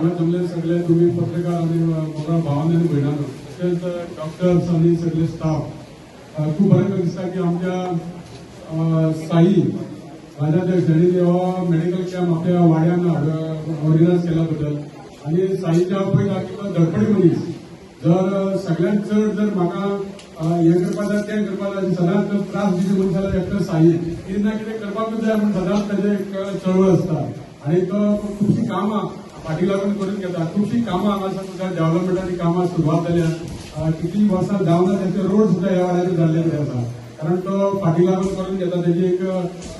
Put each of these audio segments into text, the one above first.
हांगा जमले सगळे तुमी पत्रकार आनी मोगा भावांनी आनी भयणांनो, तशेंच डॉक्टर्स आनी सगळे स्टाफ, खूब बरें दिसता की आमच्या साई राजाध्यक्ष हांणी हो मेडिकल कॅम्प आपल्या वाड्यान ऑर्गनायज केल्या बद्दल. आनी साईच्या पळयता की तो धडपडी मनीस. जर सगळ्यात चड जर म्हाका हें करपा जाय, तें करपा जाय, सदांच त्रास दिवपी मनीस जाल्यार एकटो साई. कितें ना कितें करपाकूच जाय म्हूण सदांच ताजें एक चळवळ आसता आनी तो खुबशीं कामां फाटी लागून करून घेता. खुबशीं कामां हांगासर सुद्दां डेव्हलपमेंटाची कामां सुरवात जाल्या. कितलीं वर्सां जावना, ताचे रोड सुद्दां ह्या वाड्यार जाल्ले कडेन आसा, कारण तो फाटी लागून करून घेता. तेजी एक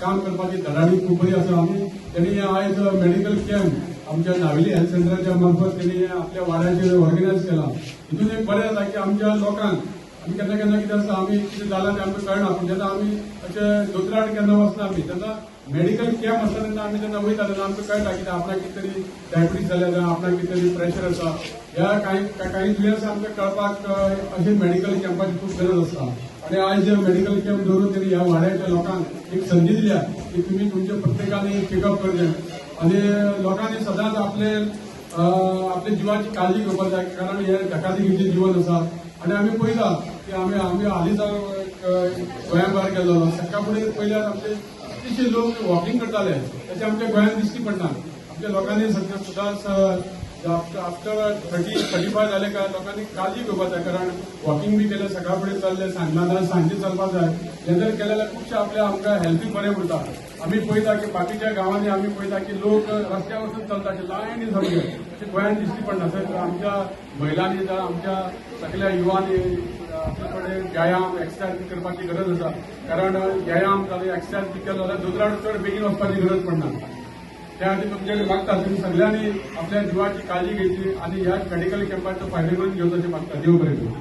काम करपाची धडाडी खूब बरी आसा. आनी तेणी आयज मेडिकल कॅम्प आमच्या नावेली हेल्थ सेंटराच्या मार्फत तेणी आपल्या वाड्याचेर ऑर्गनायज केला. हितून एक बरें जाता की आमच्या लोकांक, आमी केन्ना केन्ना कितें आसता, आमी कितें जालां तें आमकां कळना, पूण जेन्ना आमी अशे दोतोराक केन्ना वचना आमी, तेन्ना मेडिकल कॅम्प आसता तेन्ना आमी जेन्ना वयता तेन्ना आमकां कळटा की आपणाक कितें तरी डायबिटीज जाल्या जावं आपणाक कितें तरी प्रेशर आसा. ह्या कांय कांय दुयेंसां आमकां कळपाक अशे मेडिकल कॅम्पाची खूब गरज आसता. आनी आयज मेडिकल कॅम्प दवरून तेणी ह्या वाड्याच्या लोकांक एक संदी दिल्या की तुमी तुमच्या प्रत्येकाने चेकअप करचें आनी लोकांनी सदांच आपले आपल्या जिवाची काळजी घेवपाक जाय, कारण हे धकाधकीचें जीवन आसा. आनी आमी पळयता की आमी हालींच गोंया भायर गेल्लो. सकाळ फुडें पयल्यार आमचे कितलेशे लोक वॉकिंग करताले, तशें आमच्या गोंयांत दिश्टी पडना. आमच्या लोकांनी सध्या सदांच आफ्टर 30-35 जाले काय लोकांनी काळजी घेवपाक जाय, कारण वॉकिंग बी केलें, सकाळ फुडें चल्ले, सांजना जाल्यार सांजे चलपाक जाय. हें जर केलें जाल्यार खुबशें आपल्या आमकां हेल्थूय बरें उरता. आमी पळयता की बाकीच्या गांवांनी आमी पळयता की लोक रस्त्यार वचून चलता, अशे लायनी सामके, अशें गोंयांत दिश्टी पडना. तर आमच्या महिलांनी जावं आमच्या सगळ्या युवांनी आपले कडेन व्यायाम, एक्सरसायज बी करपाची गरज आसा, कारण व्यायाम जाल्यार, एक्सरसायज बी केलो जाल्यार दोतोरा चड बेगीन वचपाची गरज पडना. त्या खातीर तुमचे कडेन मागता, तुमी सगळ्यांनी आपल्या जिवाची काळजी घेवची आनी ह्या मेडिकल कॅम्पाचो फायदो करून घेवचो अशें मागता. देव बरें करूं.